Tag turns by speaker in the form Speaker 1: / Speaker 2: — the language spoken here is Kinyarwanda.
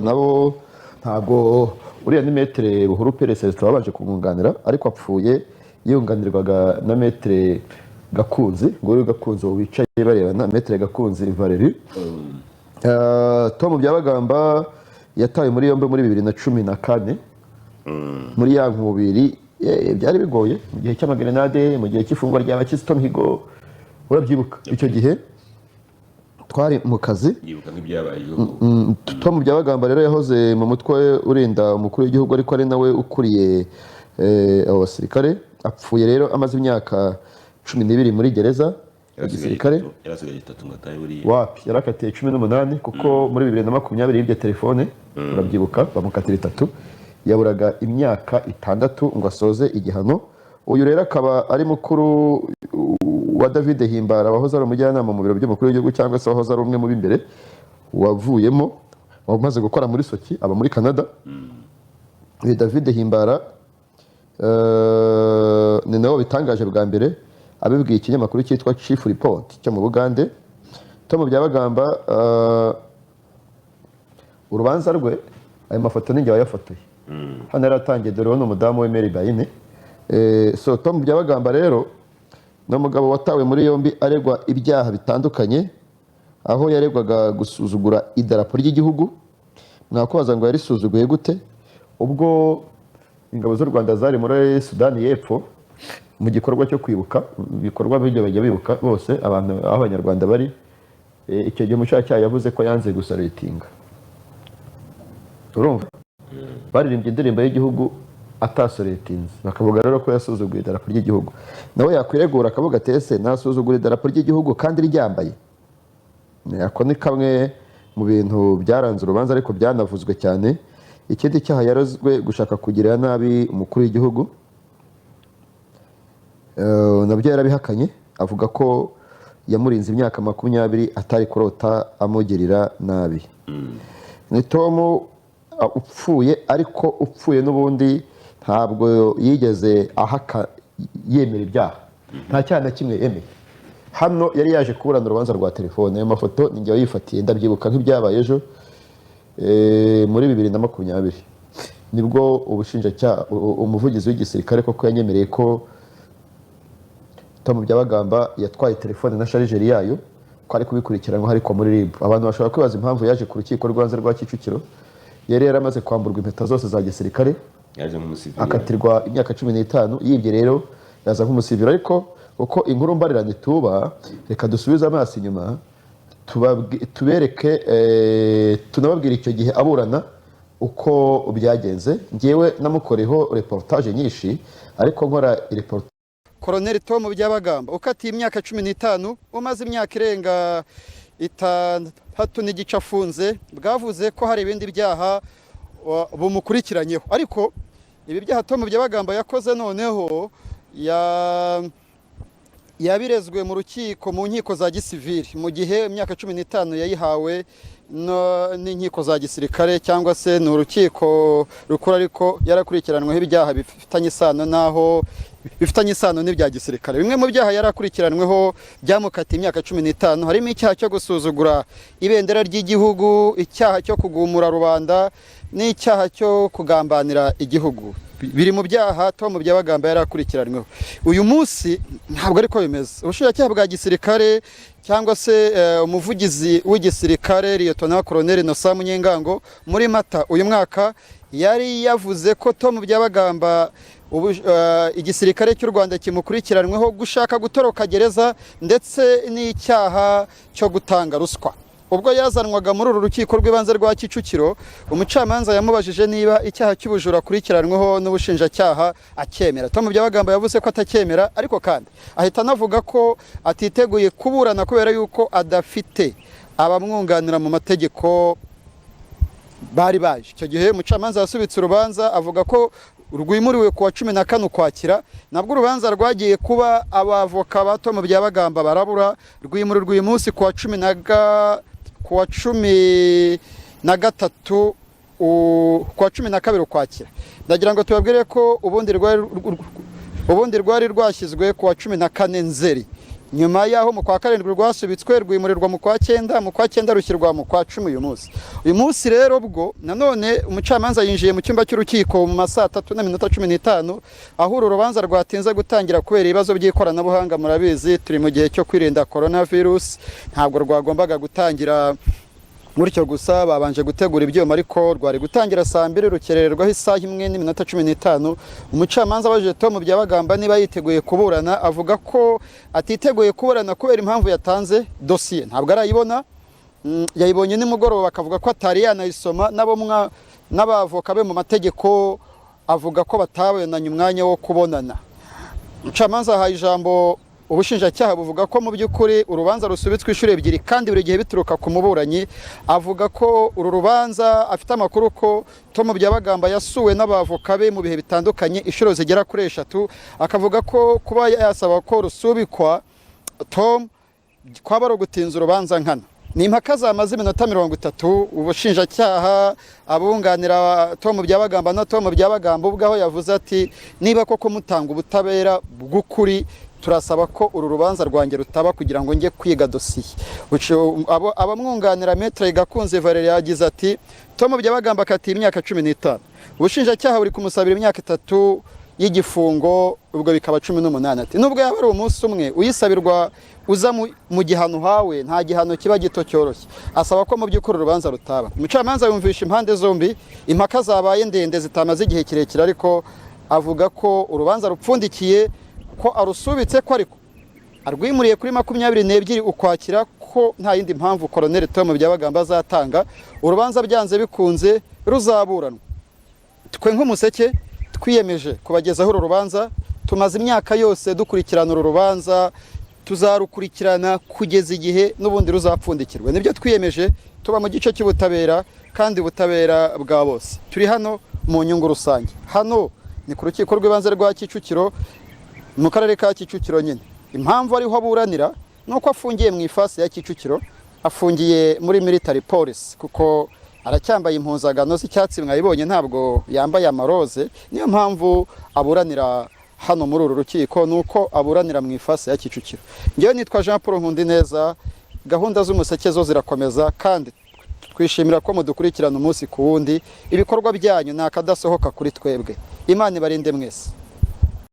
Speaker 1: Nabo ntabwo, uriya ni Maître Buhuru Pierre Celestin wabanje kumwunganira, ariko apfuye yunganirwaga na Maître Gakunzi. Ngo uri Gakunzi uwo wicaye barebana, Maître Gakunzi Valerie. Tom Byabagamba yatawe muri yombi muri 2014 muri ya nkubiri, byari bigoye mu gihe cy'amagerenade, mu gihe cy'ifungwa rya Kizito Mihigo. Urabyibuka icyo gihe twari mu kazi.
Speaker 2: Yibuka nk'ibyabaye.
Speaker 1: Tom Byabagamba rero yahoze mu mutwe urinda umukuru w'igihugu, ariko ari nawe ukuriye abo basirikare. Apfuye rero amaze imyaka 12 muri gereza ya gisirikare.
Speaker 2: Yarasigaye itatu ngo atahe buriya.
Speaker 1: Wapi, yarakatiye 18, kuko muri 2020 yibye telefone, urabyibuka, bamukatira itatu, yaburaga imyaka 6 ngo asoze igihano. Uyu rero akaba ari mukuru wa David Himbara, wahoze ari umujyanama mu biro by'umukuru w'igihugu, cyangwa se wahoze ari umwe mu b'imbere, wavuyemo, wamaze gukora muri SOCI, aba muri Canada. Uyu David Himbara ni nawe wabitangaje bwa mbere, abibwiye ikinyamakuru cyitwa Chief Report cyo mu Bugande. Tom Byabagamba, urubanza rwe, ayo mafoto ninjye wayafotoye hano yaratangiye. Dore ni umudamu we Mary Bayine. So Tom Byabagamba rero ni umugabo watawe muri yombi aregwa ibyaha bitandukanye, aho yaregwaga gusuzugura idarapo ry'igihugu. Mwakubaza ngo yarisuzuguye gute? Ubwo ingabo z'u Rwanda zari muri Sudani y'Epfo mu gikorwa cyo kwibuka, ibikorwa bijya bajya bibuka bose abantu aho Abanyarwanda bari, icyo gihe umushinjacyaha yavuze ko yanze gusalutinga. Urumva, baririmbye indirimbo y'igihugu atasalutinze, bakavuga rero ko yasuzuguye idarapo ry'igihugu. Nawe yakwiregura akavuga ati: "Ese nasuzugura idarapo ry'igihugu kandi ryambaye?" Ako ni kamwe mu bintu byaranze urubanza, ariko byanavuzwe cyane. Ikindi cyaha yarezwe, gushaka kugirira nabi umukuru w'igihugu. Nabyo yarabihakanye, avuga ko yamurinze imyaka 20, atari kurota amugirira nabi. Ni Tom upfuye, ariko upfuye n'ubundi ntabwo yigeze ahaka, yemera ibyaha, nta cyaha na kimwe yemeye. Hano yari yaje kuburana urubanza rwa telefone. Ayo mafoto ni njye wayifatiye, ndabyibuka nk'ibyabaye ejo. Muri 2020 nibwo ubushinjacyaha, umuvugizi w'igisirikare koko yanyemereye ko Tom Byabagamba yatwaye telefone na chargeur yayo, ko ari kubikurikiranwa ariko muri RIB. Abantu bashobora kwibaza impamvu yaje ku rukiko rw'ibanze rwa Kicukiro. Yari yaramaze kwamburwa impeta zose za gisirikare,
Speaker 2: yaje nk'umusivili,
Speaker 1: akatirwa imyaka 15 yibye. Rero yaza nk'umusivili, ariko uko inkuru mbarirano ituba, reka dusubize amaso inyuma, tubereke, tunababwire icyo gihe aburana uko byagenze. Ngewe namukoreho reportage nyinshi, ariko nkora reportage.
Speaker 3: Koroneri Tom Byabagamba ukatiye imyaka 15, umaze imyaka irenga 6 n'igice afunze, bwavuze ko hari ibindi byaha bumukurikiranyeho. Ariko ibi byaha Tom Byabagamba yakoze noneho yabirezwe mu rukiko, mu nkiko za gisivili, mu gihe imyaka 15 yayihawe n'inkiko za gisirikare, cyangwa se ni urukiko rukuru, ariko yarakurikiranweho ibyaha bifitanye isano n'aho bifitanye isano n'ibya gisirikare. Bimwe mu byaha yarakurikiranweho byamukatiye imyaka 15 harimo icyaha cyo gusuzugura ibendera ry'igihugu, icyaha cyo kugumura rubanda n'icyaha cyo kugambanira igihugu. Biri mu byaha Tom Byabagamba yarakurikiranyweho. Uyu munsi ntabwo ariko bimeze. Ubushinjacyaha bwa gisirikare, cyangwa se umuvugizi w'igisirikare, Liyetona Koloneli Innocent Munyengango, muri Mata uyu mwaka yari yavuze ko Tom Byabagamba igisirikare cy'u Rwanda kimukurikiranweho gushaka gutoroka gereza ndetse n'icyaha cyo gutanga ruswa. Ubwo yazanwaga muri uru rukiko rw'ibanze rwa Kicukiro, umucamanza yamubajije niba icyaha cy'ubujura akurikiranweho n'ubushinjacyaha acyemera. Tom Byabagamba yavuze ko atacyemera, ariko kandi ahita anavuga ko atiteguye kuburana kubera yuko adafite abamwunganira mu mategeko bari baje icyo gihe. Umucamanza yasubitse urubanza, avuga ko rwimuriwe ku wa 14 Ukwakira. Nabwo urubanza rwagiye kuba, abavoka ba Tom Byabagamba barabura, rwimurirwa uyu munsi ku wa 13, ku wa 12 Ukwakira. Ndagira ngo tubabwire ko ubundi rwari rwashyizwe ku wa 14 Nzeri. Nyuma y'aho mu kwa karindwi rwasubitswe, rwimurirwa mu kwa cyenda, mu kwa cyenda rushyirwa mu kwa 10 uyu munsi. Uyu munsi rero bwo nanone umucamanza yinjiye mu cyumba cy'urukiko mu ma 3:15, aho uru rubanza rwatinze gutangira kubera ibibazo by'ikoranabuhanga. Murabizi, turi mu gihe cyo kwirinda coronavirus, ntabwo rwagombaga gutangira gutyo gusa. Babanje gutegura ibyuma, ariko rwari gutangira saa 2, rukerererwaho isaha 1:15. Umucamanza abajije Tom Byabagamba niba yiteguye kuburana, avuga ko atiteguye kuburana kubera impamvu yatanze: dosiye ntabwo arayibona. Yayibonye nimugoroba, bakavuga ko atari yanayisoma. N'abavoka be mu mategeko avuga ko batabonanye umwanya wo kubonana. Umucamanza ahaye ijambo ubushinjacyaha, buvuga ko mu by'ukuri urubanza rusubitswe inshuro ebyiri kandi buri gihe bituruka ku muburanyi. Avuga ko uru rubanza afite amakuru ko Tom Byabagamba yasuwe n'abavoka be mu bihe bitandukanye inshuro zigera kuri eshatu, akavuga ko kuba yasaba ko rusubikwa Tom kwaba ari ugutinza urubanza nkana. Ni impaka zamaze iminota 30, ubushinjacyaha, abunganira Tom Byabagamba na Tom Byabagamba ubwaho yavuze ati: "Niba koko mutanga ubutabera bw'ukuri, turasaba ko uru rubanza rwanjye rutaba kugira ngo njye kwiga dosiye." Abamwunganira, Maître Gakunze Valerie yagize ati: "Tom Byabagamba akatiye imyaka 15, ubushinjacyaha buri kumusabira imyaka 3 y'igifungo, ubwo bikaba 18." Ati: "Nubwo yaba ari umunsi umwe uyisabirwa uza mu gihano uhawe, nta gihano kiba gito cyoroshye." Asaba ko mu by'ukuri urubanza rutaba. Umucamanza yumvisha impande zombi, impaka zabaye ndende zitamaze igihe kirekire, ariko avuga ko urubanza rupfundikiye, ko arusubitse, ko ariko arwimuriye kuri 22 Ukwakira, ko nta yindi mpamvu Colonel Tom Byabagamba azatanga, urubanza byanze bikunze ruzaburanwa. Twe nk'Umuseke twiyemeje kubagezaho uru rubanza. Tumaze imyaka yose dukurikirana uru rubanza, tuzarukurikirana kugeza igihe n'ubundi ruzapfundikirwa. Nibyo twiyemeje. Tuba mu gice cy'ubutabera kandi ubutabera bwa bose. Turi hano mu nyungu rusange. Hano ni ku rukiko rw'ibanze rwa Kicukiro, mu karere ka Kicukiro nyine. Impamvu ariho aburanira ni uko afungiye mu ifasi ya Kicukiro, afungiye muri military police, kuko aracyambaye impuzangano z'icyatsi, mwayibonye, ntabwo yambaye amaroze. Niyo mpamvu aburanira hano muri uru rukiko, ni uko aburanira mu ifasi ya Kicukiro. Ngewe nitwa Jean Paul Nkundineza. Gahunda z'Umuseke zo zirakomeza, kandi twishimira ko mudukurikirana umunsi ku wundi. Ibikorwa byanyu ni akadasohoka kuri twebwe. Imana ibarinde mwese.